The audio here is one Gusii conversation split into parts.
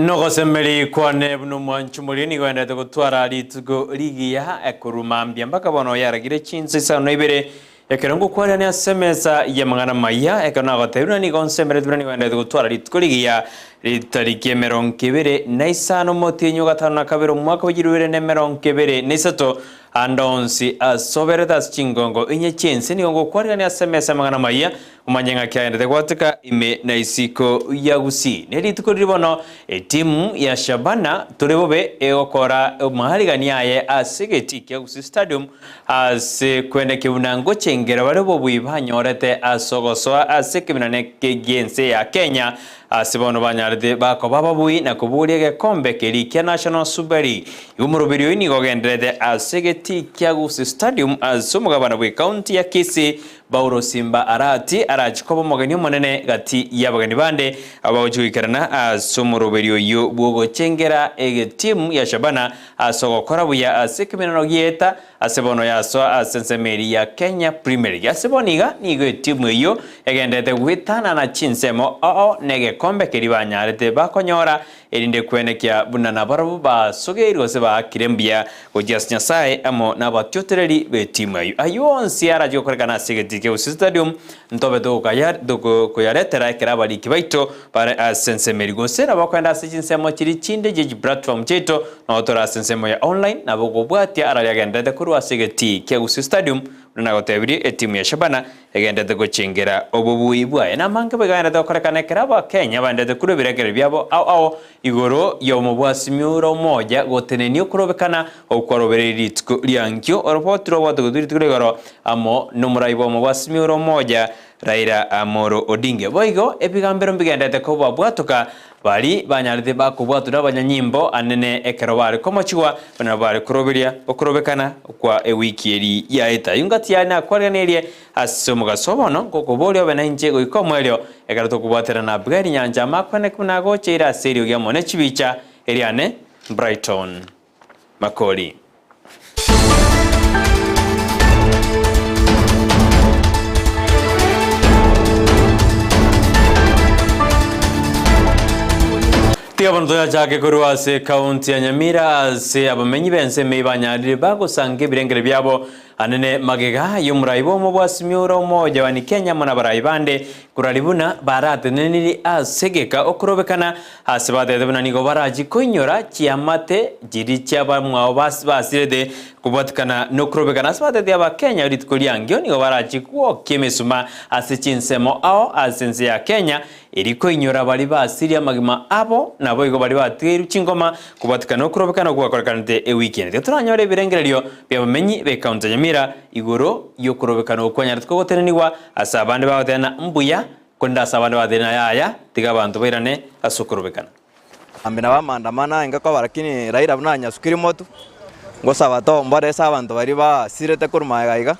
Nogosemeria kwane buna omwanchi omoria nigo endete gotwara rituko rigiya korwa mambia mpaka bono yaragire chinsa isano na ibere, ekero ngokwanania ase emesa y'amang'ana amaya, ekero nagotebirie buna nigo nsemeretie buna nigo endete gotwara rituko rigiya ritariki emerongo ebere na isano omotienyi o gatano na kabere omwaka bw'echilifu ibere na emerongo ebere na isato, ande onsi ase oberete ase chingongo inye chi'ense nigo ngokwanania ase emesa y'amang'ana amaya. Omanye ng'a kiagenderete gwateka ime na isiko ya Gusii. Ne rituko riria bono etimu ya Shabana tore bobe egokora omoarigania aye ase egetii kia Gusii Stadium ase kwenekia buna ngochengera bare obobui banyorete ase ogosoa ase ekeminane gi'ense ya Kenya ase bono banyarete bakoba ababui na koboria egekombe keria kia National Super League. Igo omoroberi oyio nigo ogendererete ase egetii kia Gusii Stadium ase omogabana bw'ecounty ya Kisii Paulo Simba Arati arache koba omogeni omonene gati y'abageni bande abagochia goikerana ase omoroberio oyio bw'ogochengera egetimu ya Shabana ase ogokora buya ase ekemenano gi'eta ase bono yasoa ase ensemo eria ya Kenya Premier League. Ase bono iga nigo etimu eyio egenderete goetanana chinsemo oo negekombe keria banyarete bakonyora erinde kwenekia buna nabarabwo basogeirwe gose baakire mbuya gochia ase Nyasae amo nabatiotereri b'etimu eyio. Ayio onsi arache gokorekana ase egetii kia Gusii Stadium, ntobe tokoyaretera ekero abariki baito bare ase ensemo eria gose nabo bakoenda ase chinsemo chiria chinde chie chiplatform chiaito, nabo tore ase ensemo ya online nabo okobwatia araria agenderete korwa ase egetii kia Gusii Stadium buna nagotebirie etimu ya Shabana Egenderete gochengera obobui bwaye. Namange bigaenderete gokorekana ekero Abakenya baenderete korwa ebirengererio biabo ao ao igoro y'omobwasimi ore omoya gotenenia okorobekana okwarobereire rituko riankio oroboti rwabwate gotwa rituko ria igoro amo nomorai bw'omobwasimi ore omoya Raila Amolo Odinga. Boigo ebigambero mbigenderete kobabwatoka Baria banyarete bakobwatwa nabanyanyimbo anene ekero bare komochigwa, buna nabo bare koroberia okorobekana kwa ewiki eria yaeta. Ayio ngati yane nakwareganerie ase omogaso bono, ngokoboria obe nainche goika omoerio, ekero tokobwaterana na Abigaili nyancha amakwane buna agocheire ase eriogi amo ne chibicha, eriane Brighton Makori. Tiga bono toyachake korwa ase ekaunti ya Nyamira ase abamenyi b'ense ime banyarire bagosanga ebirengere biabo Anene magega y'omorai bw'omobwasimi ore omoja wa Kenya amo nabarai bande korari buna barateneniri ase egeka okorobekana ase batebete buna nigo barachi koinyora chiamate chiria chiabamwabo basirete kobwatikana nokorobekana ase batete abakenya rituko riankio nigo barachi gwokia emesuma ase chinsemo ao ase ense ya Kenya Erio koinyora baria basirie amagima abo, naboigo baria batigeirwe chingoma, kobwatikana nokorobekana okwo gwakorekanete ewiki ende. Tiga toranyore ebirengererio bi'abamenyi b'ekaunti ya Nyamira igoro y'okorobekana okwo kwanyarete kogotenenigwa ase abande bagoteba mbuya, korende ase abande bagotenena yaya, tiga abanto bairane ase okorobekana. Ambe nabo amaandamano aye koba lakini Raila buna anyasukire motu, ngosaba tombore ase abanto baria basirete korwa magega iga,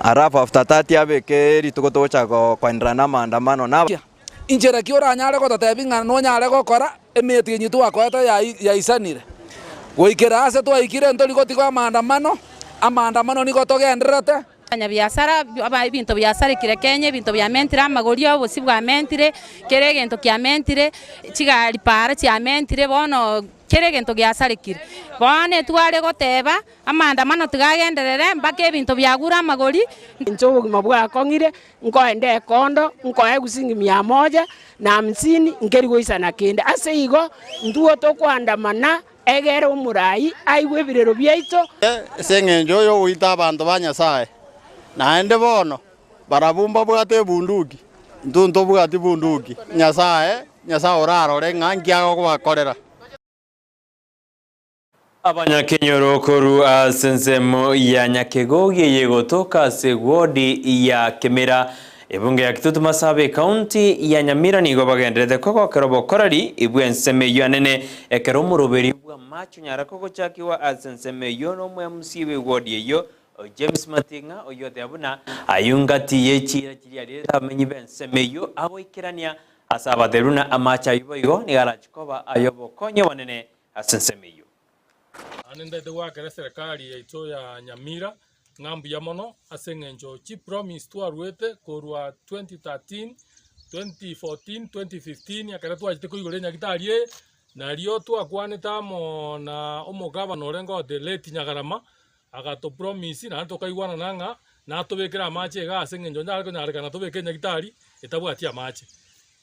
alafu after that abeke rituko togocha koendelea na amaandamano na. Inchera ki oranyare gototebia ng'a nonyare gokora emetienyi twakoete yaisanire? Goikera aase twaikire ntori gotiga amaandamano, amaandamano nigo togendererete. Abanyabiasara aba ebinto biasarekire Kenya, ebinto biamentire amagori, obosie bwamentire, kera egento kiamentire, chigari paara chiamentire, bono kera egento giasarekire. Bono etware goteba, amaandamano tiga agenderere mpaka ebinto biagure amagori. Inche obogima bwakong'ire, nkoenda ekondo, nkoegwa shilingi mia moja na hamsini, nkeri goisana kende. Ase igo, intwe tokoandamana Egere omoraai aigwe ebirero biaito. Ase engencho y'ogoita abanto ba Nyasae. Naende bono barabwo mbabwate ebunduki, intwe ntobwati bunduki. Nyasae, Nyasae orarore ng'a nki agobakorera. Abanyakenyoro korwa ase ensemo ya Nyakegogi eye egotoka ase ward ya Kemera, Ebunge ya Kitutu Masaaba Ekaunti ya Nyamira nigo bagendererete kogokera obokoreri bw'ensemo eyio anene ekero omoroberi bw'amache onyara kogochakigwa ase ensemo eyio n'omo-MC bw'eward eyio James Mating'a oyio oteba buna ayio ngati ye chiira chiria arirete abamenyi b'ensemo eyio agoikerania ase abatebi buna amache ayio boigo nigo arache koba ay'obokonyi obonene ase ensemo eyio. Naende ntaete goakera eserekari yaito ya Nyamira ng'a mbuya mono ase eng'encho chipromise twaruete korwa 2013, 2014, 2015 ekero twachete koigora enyagitari eye, Nario twakwanete amo na omogavana orenge o the late Nyagarama, agatopromise naende tokaigwanana ng'a natobekere amache iga ase eng'encho nyare konyarekana tobeke enyagitari etabwati amache.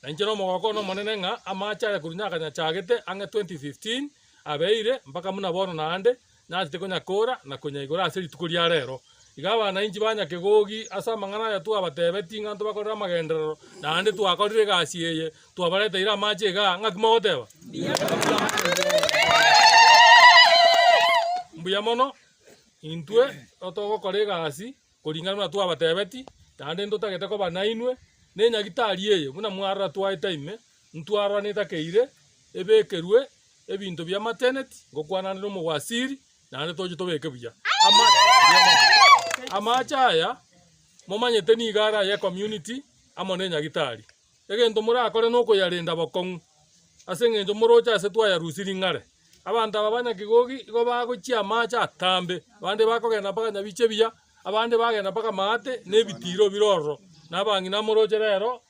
Na inche nomogoko one omonene ng'a amache aya korwa nyakanyachagete ang'e 2015 abeire mpaka buna bono naende nachete konyakora na konyaigora ase rituko ria rero. Iga abanainchi ba Nyakegogi ase amang'ana aya twabatebetie ng'a ntobakorere amagenderero, naende twakorire egasi eye, twabareteire amache igaa, ng'aki mogoteba? Mbuya mono, intwe togokora egasi koringana buna twabatebetie, naende ntotagete koba nainwe, na enyagitari eye buna mwarora twaete ime, ntwarora netakeire ebekerwe ebinto bia maternity, ngokwana ande na omowasiri, naende toche tobeke buya. Amache aya momanyete nigo are aye ecommunity amo na enyagitari. Egento morakore nokoyarenda bokong'u, ase eng'encho moroche ase twayarusirie ng'are. Abanto aba ba Nyakegogi igo bagochia amache atambe, abande bakogenda mpaka Nyabiche buya, abande bagenda mpaka maate na ebitiiro bire ororo. Na abang'ina moroche rero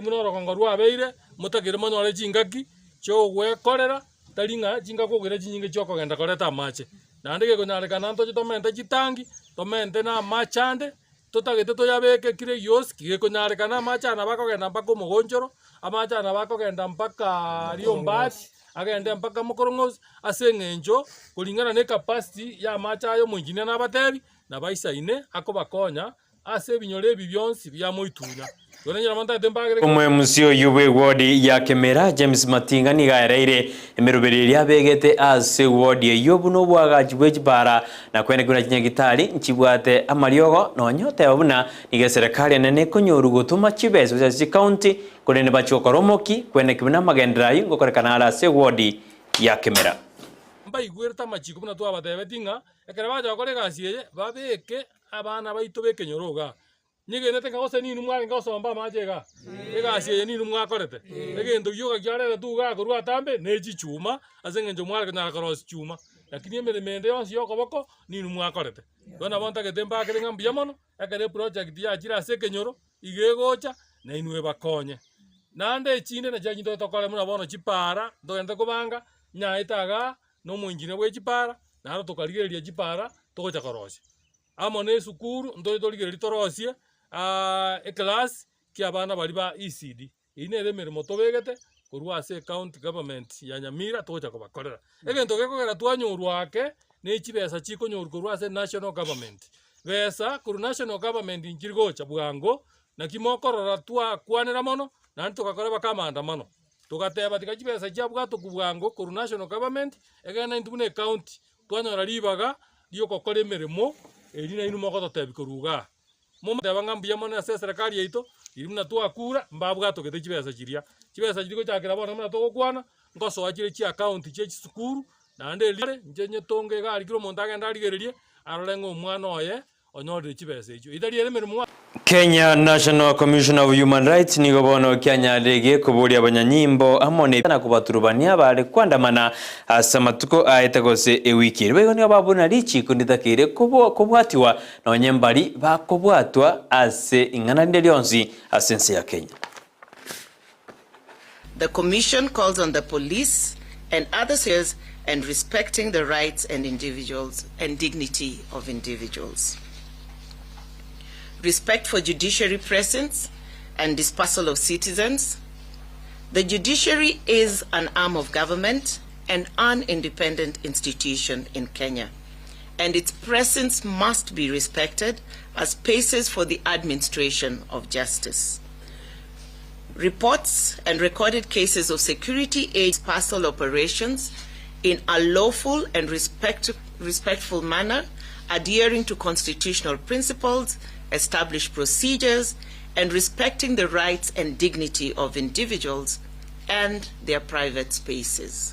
buna orogongo rwabeire, motakeire monyore chingaki chi'ogwekorera, tari ng'a chingaki okoira chinyinge chi'okogenda koreta amache. Naende gekonyarekana ntoche tomente chitangi, tomente na amache ande, totagete toyabeke kera egioski, gekonyarekana amache aya nabo akogenda mpaka omogonchoro, amache aya nabo akogenda mpaka riombati, agende mpaka mokorong'osi, ase eng'encho koringana na ecapacity ya amache aya omoengineer nabatebi, nabaisaine akobakonya Ase ebinyoro ebi bionsi biamoitunya. Igo ninyora montagete mbagere. Omwemusi oyio bw'ewodi ya Kemera, James Matinga nigo aereire emeroberi eria abegete ase ewodi eyio buna oboagachi bwe chipara na kweneki buna chinyagitari nchibwate amariogo nonya oteba buna nigo eserekari enene ekonyoru gotoma chibesa gochia ase chikaunti korende bachie gokora omoki kweneki buna amagenderero ayio ngokorekana are ase ewodi ya Kemera. Mbaigwerete amachiko buna twabatebetie ng'a ekero bacha gokora egasi eye babeke Abana baito b'ekenyoro igaa, nyegenete ng'a gose ninwe mwarenge gosomba amache igaa? Egasi eye ninwe mwakorete? Egento gioka kiareretwe igaa korwa atambe ne chichuma, ase eng'encho mware konyara korosia chuma, lakini emeremo ende yonsi ya okoboko ninwe mwakorete. Igo nabo ntagete mbakere ng'a mbuya mono, ekero eproject yachire ase ekenyoro, iga egocha, nainwe ebakonye. Naende echinde nachio chinto tokore buna bono chipara, ntogende kobanga, nyaete igaa, na omoengineer bwe chipara, naro tokarigereria chipara togocha korosia. Amo na esukuru ntoche torigererie torosie eclass kia abana baria ba ECD. Eyio nere emeremo tobegete korwa ase ecounty government ya Nyamira togocha kobakorera. Egento gekogera twanyorwa ake ne chibesa chikonyorwa korwa ase national government. Besa korwa national government nchiri gocha bwango, naki mokorora twakwanera mono naende togakora mpaka amaandamano. Togateba tiga chibesa chiabwatokwa bwango korwa national government, egene intwe buna ecounty twanyora ribaga ri'ogokora emeremo eria nainwe mogototebia korwa igaa. Momoteba ng'a mbuya mono ase eserekari yaito, riria buna twakura mbabwatogete chibesa chiria. Chibesa chiria gochakera bono buna togokwana, ngosoa chire chiaccount chia chisukuru, naende eria inche nyetonge iga aria kera omonto agende arigererie, arore ng'a omwana oye onyorire chibesa echio. Etari ere emeremo mwa. Kenya National Commission of Human Rights nigo bono kianyarire koboria abanyanyimbo amo ne na kobaturubania abare koandamana ase amatuko aete gose ewiki ere. Boigo nigo babuna richiko nditakeire kobwatiwa nonye mbari bakobwatwa ase ing'ana rinde rionsi ase ense ya Kenya. The Commission calls on the police and other and respecting the rights and individuals and dignity of individuals. Respect for judiciary presence and dispersal of citizens. The judiciary is an arm of government and an independent institution in Kenya, and its presence must be respected as spaces for the administration of justice. Reports and recorded cases of security aid parcel operations in a lawful and respect, respectful manner, adhering to constitutional principles, established procedures, and respecting the rights and dignity of individuals and their private spaces.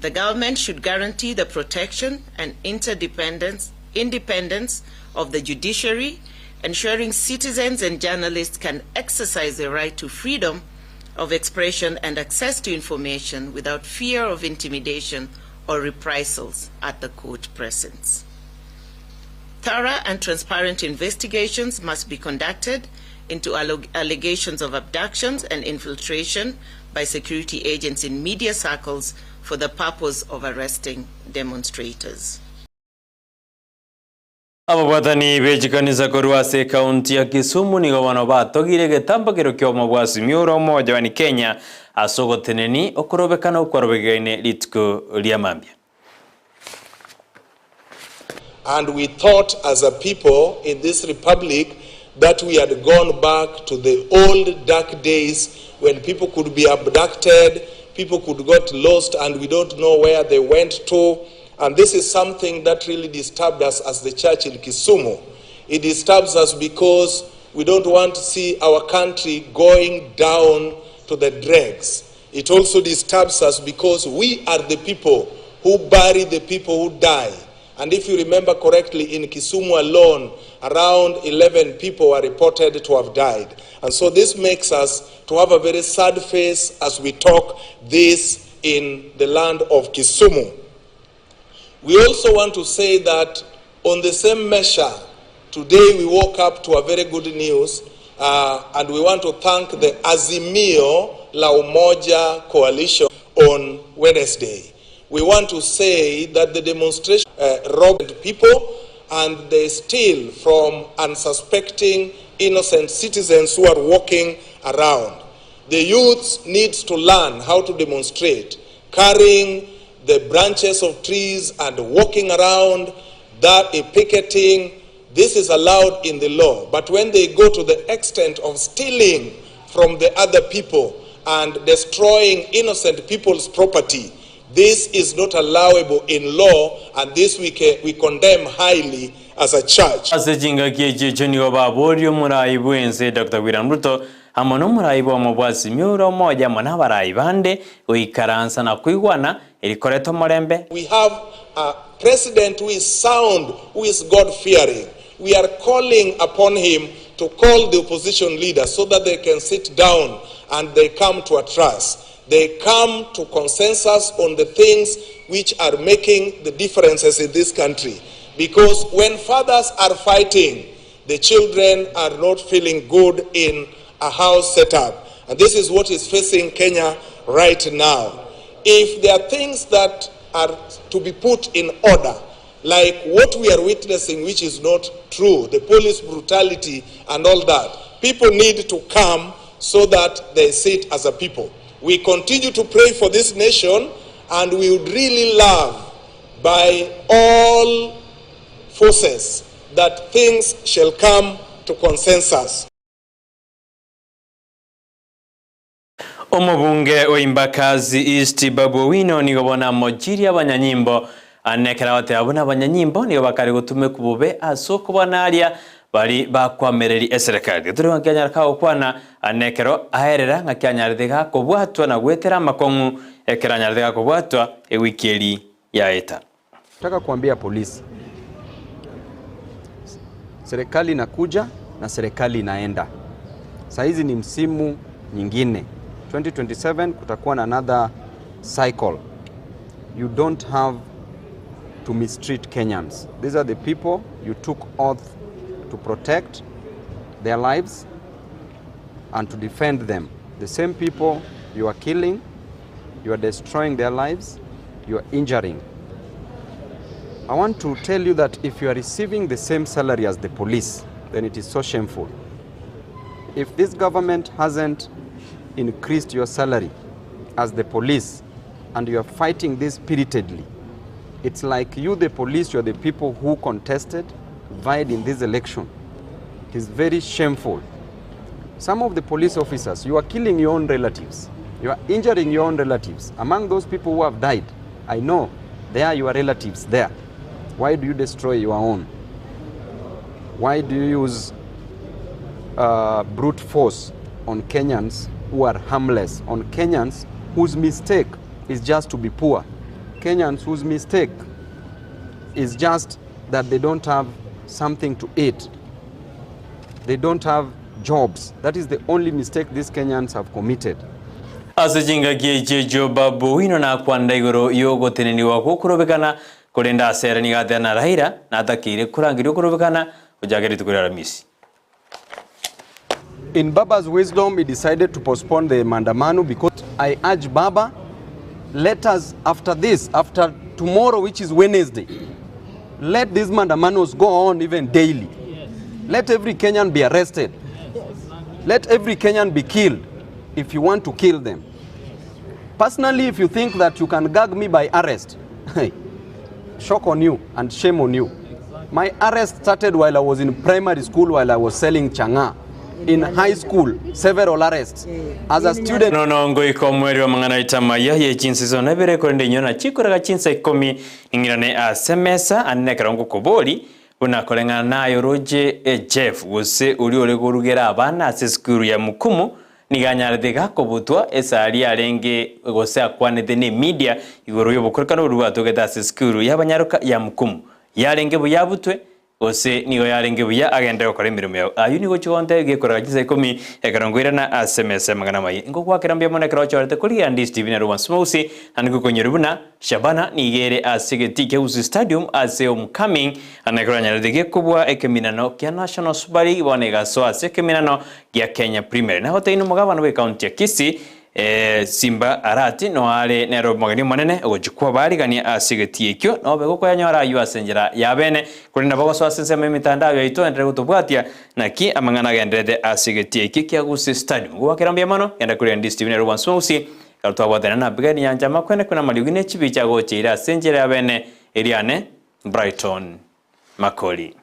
The government should guarantee the protection and interdependence independence of the judiciary, ensuring citizens and journalists can exercise their right to freedom of expression and access to information without fear of intimidation or reprisals at the court presence. Thorough and transparent investigations must be conducted into allegations of abductions and infiltration by security agents in media circles for the purpose of arresting demonstrators. Ababwatani be chikanisa korwa ase ekaunti ya Kisumu nigo bono batogire egetambokero ki'obomo bwa Azimio la Umoja One Kenya ase ogoteneni okorobekana okwarobegeine rituko ria mambia. And we thought as a people in this republic that we had gone back to the old dark days when people could be abducted, people could got lost and we don't know where they went to. And this is something that really disturbed us as the church in Kisumu. It disturbs us because we don't want to see our country going down to the dregs. It also disturbs us because we are the people who bury the people who die. And if you remember correctly, in Kisumu alone, around 11 people were reported to have died. And so this makes us to have a very sad face as we talk this in the land of Kisumu. We also want to say that on the same measure, today we woke up to a very good news uh, and we want to thank the Azimio La Umoja Coalition on Wednesday. We want to say that the demonstration uh, robbed people and they steal from unsuspecting innocent citizens who are walking around. The youths need to learn how to demonstrate, carrying the branches of trees and walking around, that a picketing, this is allowed in the law. But when they go to the extent of stealing from the other people and destroying innocent people's property, this is not allowable in law, and this we, can, we condemn highly as a church. Ase chingaki echi echio nigo baborie omorai bw'ense Doctor William Ruto amo nomorai bw'omo bwa Azimio la Umoja amo nabarai bande goikaransa na koigwana eri koreta omorembe. We have a president who is sound, who is God fearing. We are calling upon him to call the opposition leaders so that they can sit down and they come to a trust. They come to consensus on the things which are making the differences in this country. Because when fathers are fighting, the children are not feeling good in a house setup. And this is what is facing Kenya right now. If there are things that are to be put in order, like what we are witnessing, which is not true, the police brutality and all that, people need to come so that they sit as a people. We continue to pray for this nation, and we would really love by all forces that things shall come to consensus. Omobunge o Embakasi East Babu Owino nigo bono amochirie abanyanyimbo ane ekero agoteba buna abanyanyimbo nigo bakare gotumekwa bobe ase okobanaria bari bakwamereri eserekari. Geturi ng'aki anyare kagokwana ane ekero aerera ng'aki anyarete gakobwatwa na goetera amakong'u ekero anyarete gakobwatwa ewiki eri yaeta. Nataka kuambia polisi, serikali inakuja na serikali inaenda. Saa hizi ni msimu nyingine, 2027 kutakuwa na another cycle. You don't have to mistreat Kenyans. These are the people you took oath to protect their lives and to defend them. The same people you are killing, you are destroying their lives, you are injuring. I want to tell you that if you are receiving the same salary as the police, then it is so shameful. If this government hasn't increased your salary as the police and you are fighting this spiritedly, it's like you, the police, you are the people who contested, vied in this election. It is very shameful. Some of the police officers, you are killing your own relatives. You are injuring your own relatives. Among those people who have died, I know they are your relatives there. Why do you destroy your own? Why do you use uh, brute force on Kenyans who are harmless, on Kenyans whose mistake is just to be poor, Kenyans whose mistake is just that they don't have something to eat, they don't have jobs. That is the only mistake these Kenyans have committed. Ase chingaki echi echio Babu Owino nakwanda igoro y'ogotenenigwa gw'okorobekana, korende ase ere nigo ateba na Raila natakeire korangeria okorobekana gochaka rituko ria Aramisi. In Baba's wisdom, he decided to postpone the maandamano because I urge Baba, let us, after this, after tomorrow, which is Wednesday, let these maandamanos go on even daily. Let every Kenyan be arrested. Let every Kenyan be killed if you want to kill them. Personally, if you think that you can gag me by arrest, shock on you and shame on you. My arrest started while I was in primary school, while I was selling chang'aa. In high school, several arrests. As a student, Nono ngoika omweri w'amang'ana aito amaya ye chinsa iso na ibere korende inwe nachikoraga chinsa ikomi ning'irane ase emesa ande nekero ngokobori buna koreng'ana naye oroche Jeff gose oria ore korugera abana ase esukuru ya Mukumu nigo anyarete gakobutwa esari yarenge gose akwanete ne media igoro y'obokorekano boria bwatogete ase esukuru y'abanyaroka ya Mukumu yarenge buya abutwe Gose nigo yarenge buya agende gokora emeremo yao. Ayio nigo ochia gontebia gekorera chinsa ikomi, ekero nkoirana ase emesa y'amang'ana amaye. Ngogoakera mbuya mono ekero ochorete korigia Ndisi TV na Rowan Smausi, naende ngokonyoria buna Shabana nigo ere ase egetii kia Gusii Stadium ase homecoming, naende ekero yanyarete gekobua ekeminano kia National Super League bono egasoa ase ekeminano gia Kenya Premier League. Nagotebi nomogabana bw'ecounty ya Kisii Simba Arati noare nere omogeni omonene ogochia kwabaarigania ase egetii ekio, nobe gokoyanyora ayio ase enchera y'abeene, korende nabo gosoa ase ensemo y'emitandao yaito enderere gotobwatia naki amang'ana agendererete ase egetii ekio kia Gusii Stadium. Goakera mbuya mono, genda koria Ndisi TV nere obwansu bwa Gusii, ekero twabwatana na Abigail Nyancha amakwene kwene amariogi ne chibicha agocheire ase enchera y'abeene eriane Brighton Makori.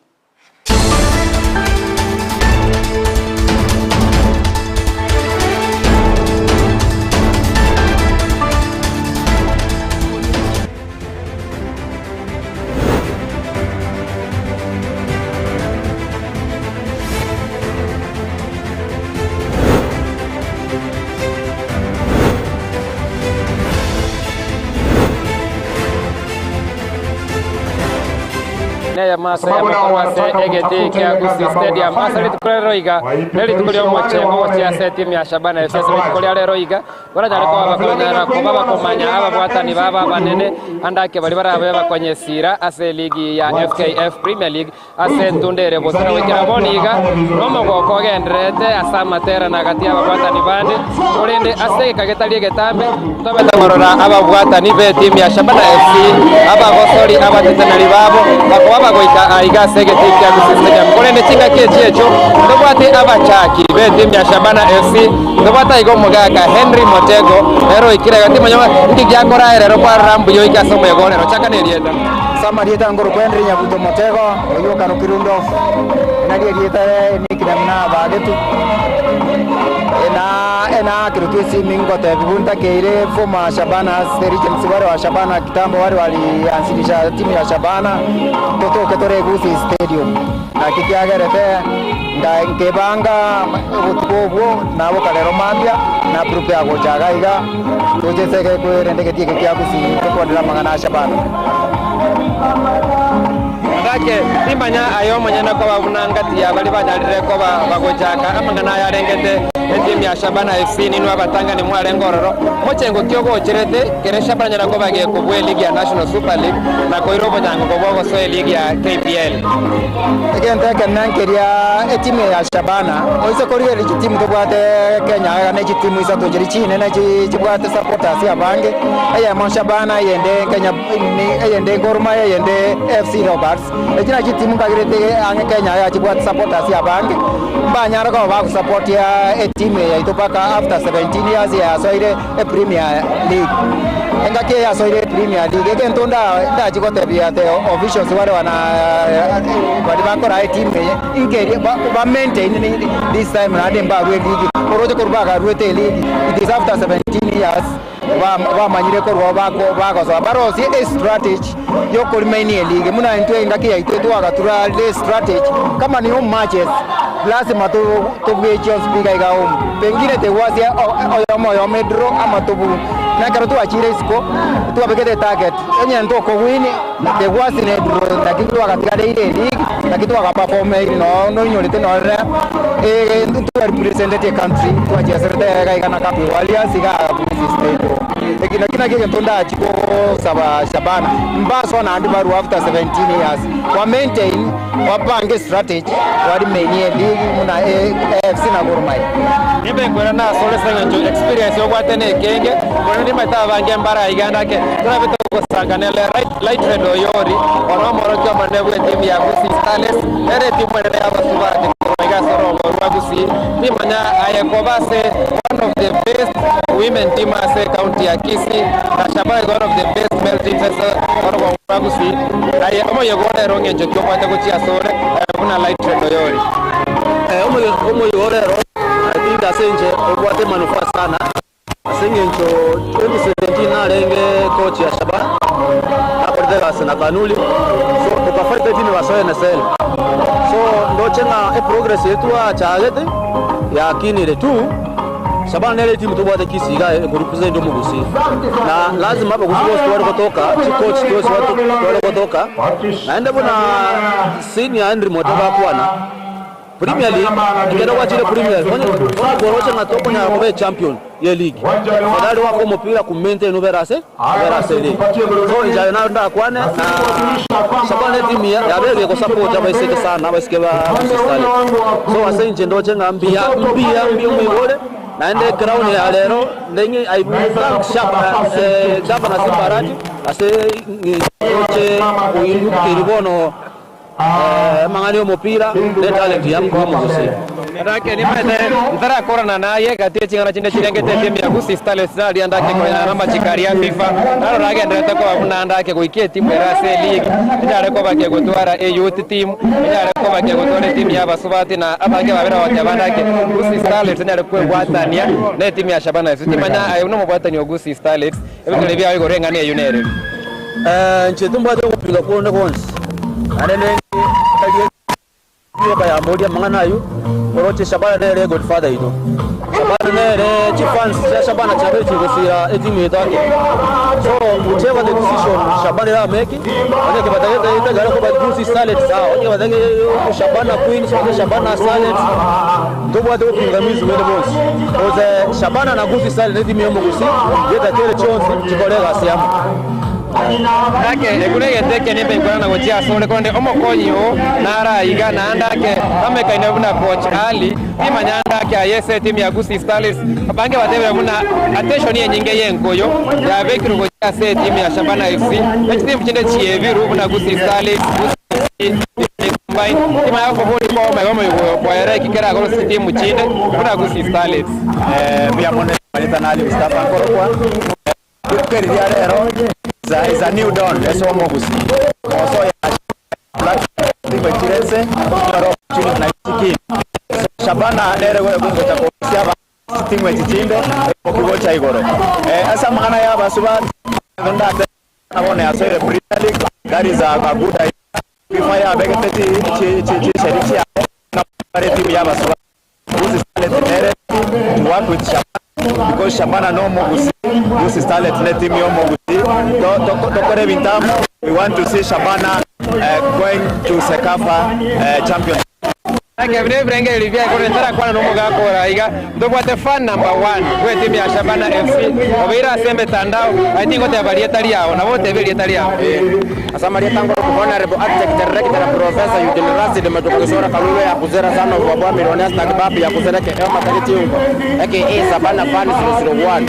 Neyemo ase amakorwa ase egetii kia Gusii Stadium ase rituko ria rero iga nerituko ri'omochengo gochia ase etimu ya Shabana FC ase rituko ria rero iga baranyare koba bakonyara koba bakomanya ababwatani babo abanene ande ake baria barabe bakonyesira ase eligi ya FKF Premier League ase entunda ere bosera goikera bono iga nomogoko ogendererete ase amaterano agati y'ababwatani bande korende ase egeka getari egetambe Tobete korora ababwatani b'etimu ya Shabana FC, abagosori abateteneri babo, bakoba bagoika aiga ase egetii kia Gusii Stadium. Korende chingaki echi echio ntobwate abachaki b'etimu ya Shabana FC, ntobwate aiga omogaka Henry Motego, ere oikire iga timanya ng'a inki giakorae rero kwarora mbuya oike ase omoyega o rero. Chaka nerieta. Ase amarieta nkorokwa Henry Nyabuto Motego, oyio okarokirwe Ndofu, nario erieta nickname nabagetwe. Enaakerotwe esimi ngotebiwa ntakeire former Shabana the legends wale wa Shabana kitambo wale walianzilisha timu ya Shabana totoke tore Gusii Stadium naki kiagerete nkebanga obotuko obwo naboka rero mambia na prepare gocha iga iga toche ase ekwerende egetii eke kia Gusii tokwanera amang'ana a Shabana. Gaki, timanya aye omonyene koba buna ngati ya baria banyarire koba bagochaka amang'ana aya arengete etimu ya Shabana FC ninwe abatangani mwarenge ororo. Mochengo ki ogocherete kere Shabana nyara koba gekobua eligi ya National Super League na koira obonyangogo bw'ogosoa eligi ya KPL. Egento ekenene nkeria etimu ya Shabana oise korigereria chitimu tobwate Kenya iga ne chitimu isato chiria chinene chibwate supporters abange, eyemo Shabana eyende Kenya eyende Gor Mahia eyende AFC Leopards. Echi nachio chitimu nkagerete ang'e Kenya iga chibwate supporters abange, mbanyare koba bagosapotia etimu eye yaito mpaka after 17 years yasoire epremier league. Engaki eye yasoire epremier league egento ndachie gotebia the officials bare wana baria bakoraa etimu eye inki ba maintain this time naende mbarue eligi oroche korwa bakaruete eligi it is after 17 years Bamanyire korwa bagosoa barosie estrategy yokorimainia eligi buna intwe engaki yaito twagatura estrategy kama ni home matches lasima tobue chionsi pi iga iga home pengine tegwasia oyomo oyomo edraw ama tobue na ekero twachire isiko twabegete etarget onye ntokowin The worst ne draw naki twagatigareire league naki twagaperformeire no noinyorete norere twarepresentetie country twachiaserete iga iga na Cup Warriors iga Gusii Stadium. Eki naki naki egento ndachi gosaba Shabana mbaso naende barwa after 17 years wa maintain wapange strategy warimainie league muna AFC na Gor Mahia. Nimbe nkwera nasore ase eng'encho experience obwate na ekenge, korende nimanyete abange mbara iga ndake torabete gosanga nere Lightred Oyori, ono omorokia omonene bwa etimu ya Gusii Starlets, nere etimu enene y'abasubati korwa iga ase orogo rwa Gusii, nimanya aye koba ase one of the best women team ase county ya Kisii, na Shabana is one of the best male teams ase orogo rwa Gusii, aye omoyega ore ng'encho ki obwate gochia ase ore, buna Lightred Oyori. Omoyega ore ero, I think ase inche obwate manufaa sana. Ase eng'encho 2017 narenge coach ya Shabana, nakorete gasi na Kanuli, so tukafight team basoe NSL. So ndoche ng'a eprogress yetu achagete yakinire tu. Shabana nere timu tobwate Kisii iga ekurepresent omogusii, na lazima abagusii bonsi tware gotoka, chicoach twese tware gotoka, naende buna senior Henry Mote bakwana Premier League, ikero gwachire Premier League, onye ng'a tokonyara koba champion ye league, fadhali wako omopira ku maintain ubera ase league. So injayo nayo ndakwane na Shabana team ya yabege ko support abaiseke sana abaiseke ba Starlet. So ase inche ndoche ng'a mbia mbia mbia omwigore naende crown ya lero ndenge I thank Shabana Governor Simba Arati ase ndoche oinukeri bono mang'ani omopira ne talent ya mugusii. Ndake nimete ntarakorana naye gati ching'ana chinde chirengete timu ya Gusii Starlets naria ndake koyana na machikari ya FIFA naro ragenderete koba buna ndake goikia etimu era ase league enyare kobakia gotwara a youth team enyare kobakia gotwara etimu ya abasubati na abange babere bagoteba ndake Gusii Starlets enyare kwebwatania na etimu ya Shabana FC timanya aye nomobwatani wa Gusii Starlets ebitore biago igoro eng'ana eywo nere. Nche tumbwate gopinga konde konsi anene bayamboria mang'ana ayo oroche Shabana nere godfather ito Shabana nere chifans cha Shabana chabe chigosira etimu yetu ake. So whichever the decision Shabana ira make onye kibatagete itagara ko Gusii Starlets sawa onye kibatagete Shabana Queens onye Shabana Starlets tobwate gopingamizi wende bonsi oze Shabana na Gusii Starlets etimu yomo Gusii yeta kere chonsi chikorega siamu. Ndake ekuregete nimbe nkorana gochia ase konde omokonyi o naraiga na ndake amekaine buna coach Ali timanya ndake ayese timu ya Gusii Starlets abange batebera buna attention yenyinge yenkoyo yabekire gochia ase timu ya Shabana FC ekitimu kinde chiebiru buna Gusii Starlets Gusii combine timu yako boli ko magomo kwera ikikera goro timu chinde buna Gusii Starlets. Mbia mone malita na Ali Mustafa Nkorokwa Keriria rero is a new dawn esomo Gusii also ya black team chirense nyoro chini na chiki Shabana nere go gungo cha kosia ba timu chichinde okigocha igoro asa mangana ya basuba nda nabone asoire Premier League that is a good idea FIFA ya begete chi chi chi sherichi ya na bare timu ya basuba Gusii Starlets nere to work with Shabana because Shabana no mo Gusii Gusii Starlets ne team yo mo Gusii tokore bintamu we want to see Shabana going to CECAFA champion. Ndake bine birenge livya kore ntara kwana no mugakora iga ndobwate fan number 1 gwe timu ya Shabana FC obeira asembe tandao I think ote balieta liao na bote balieta liao. Asamaria tango ko honorable architect director professor Eugene Rashid Matokosora Kalulu ya kuzera sana kwa bwa millionaires na kibabu ya kuzera ke ema tariti ungo aka Shabana fan 001.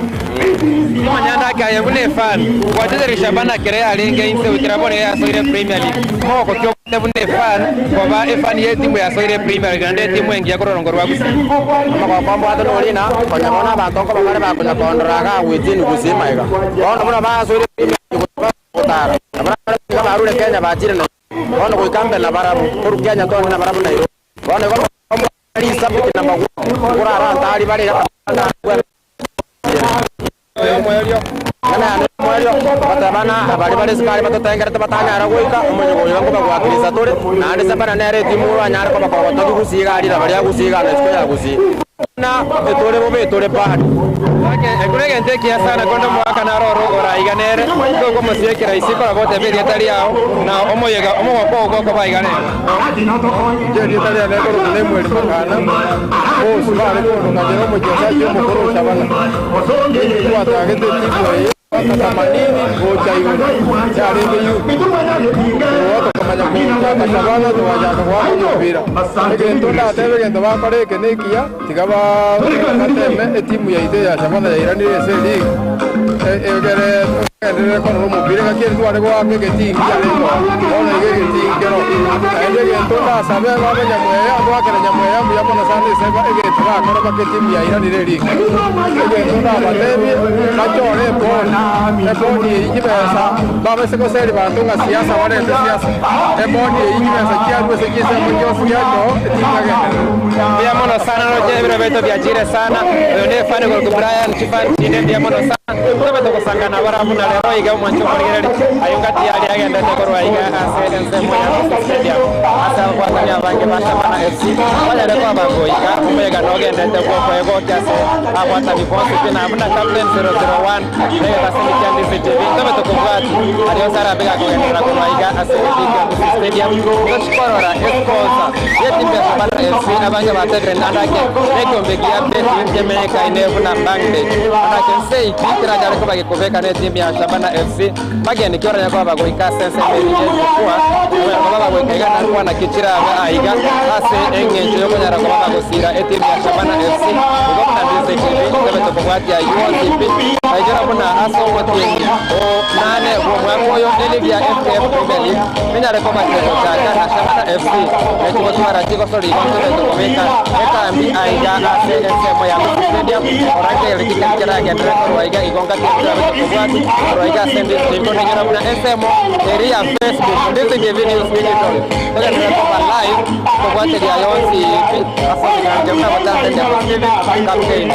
Manyanda aka bune fan watezeri Shabana kere alenge inse ukirabone ya soire Premier League moko kyo bune fan kwa ba fan ye timu ya soire Premier League nde timu engi yakorongo rwa Gusii. Mako kwambo watu nolina konya bona bantu ko bakare bakonya kondora within Gusii maiga bono buna ba soire Premier League kutara abana barure Kenya bajire na bono kuikambe na barabu koru Kenya to na barabu na bono ko ari subject number 1 kurara ntari bari kana mwerio batabana abari bari sikari batotengerete batanyara goika omonyo goyo ngo bagwakiriza tore naende Shabana nere timu anyara ko bakogotoki Gusii gari na bari Gusii gana siko ya Gusii. Buna etore bobe etore bado. Ekero egento ekiya sana korende omogaka naro oro oraiga nere, nigo okomosiekera isiko na goteba erieta riao, na omoyega omogoko oo gokoba iga rero. Inche erieta riane rikorokwa Lemuel Makana, bonsi bare kondoka inche nomochesaji omokoro o Shabana. Inche twatagete etimu eye mwaka themanini gocha igoro, yarenge youth. Korwa tokamanya gochaka Shabana togachaka goaka omopira. Egento ndatebe egento bakora eke nekiya, tiga bateme etimu yaito ya Shabana yairanire ase eleague, egere togenderere korora omopira. Engaki ere tware goaka egetii nkiarenge oo, bono iga egetii nkero. Naende egento ndasabe babe Nyamweya, ngoakera Nyamweya mbuya mono sana ase egento bakora mpaka etimu yairanire eleague. Egento ndabatebie, bachore ebodi, ebodi eyio chibesa babase goseria banto ng'a siasa barente siasa. Ebodi eyio chibesa chiarwe ase chinsemo chionsi chiachoo, etimu yagenderere. Mbuya mono sana roche ebiro biaito biachire sana oyo ne fan korwa Brian chifan chinde mbuya mono sana tobe togosangana bara buna rero iga omwancho omorigereri aye ngati aria agendete korwa iga ase ensemo ya Gusii Stadium ase ababwatani abange ba Shabana FC banyare koba goika omoyega nogendete bwokoegokia ase abwatani bonsi pi na buna Captain 001 negetasemi kia Ndizi TV ntobe tokobwati aria onsi arabe gakogenderera korwa iga ase egetii kia Gusii Stadium tochikorora esponsor yetimu ya Shabana FC abange batebire andake nekiombe gia betwin kemenyekaine buna Bangladesh andake nseiki keranyare koba gekobeka netimu ya Shabana FC bageni ki oranyare koba bagoika ase ensemo eri ye jukwaa okonyara koba bagoika iga nakwana ki chirabe aiga ase eng'encho yokonyara koba bagosira etimu ya Shabana FC igo buna Ndizi TV tobe tokobwatia UOTP aichora buna ase omotienyi o nane bwa omwaka oyo eligi ya FKF Premier League nenyare koba kegochaka na Shabana FC nechigotwara chigosori igo tobe tokobeka ekambi aiga ase ensemo ya Gusii Stadium orangereria kikeri keragenderere korwa iga igo ngati tobe tokobwati korwa iga ase Ndizi TV konenyora buna ensemo eri ya Facebook Ndizi TV News Digital togenderere koba live kobwateria yonsi pi ase ebiganjo buna botambe Ndemo TV Captain 001.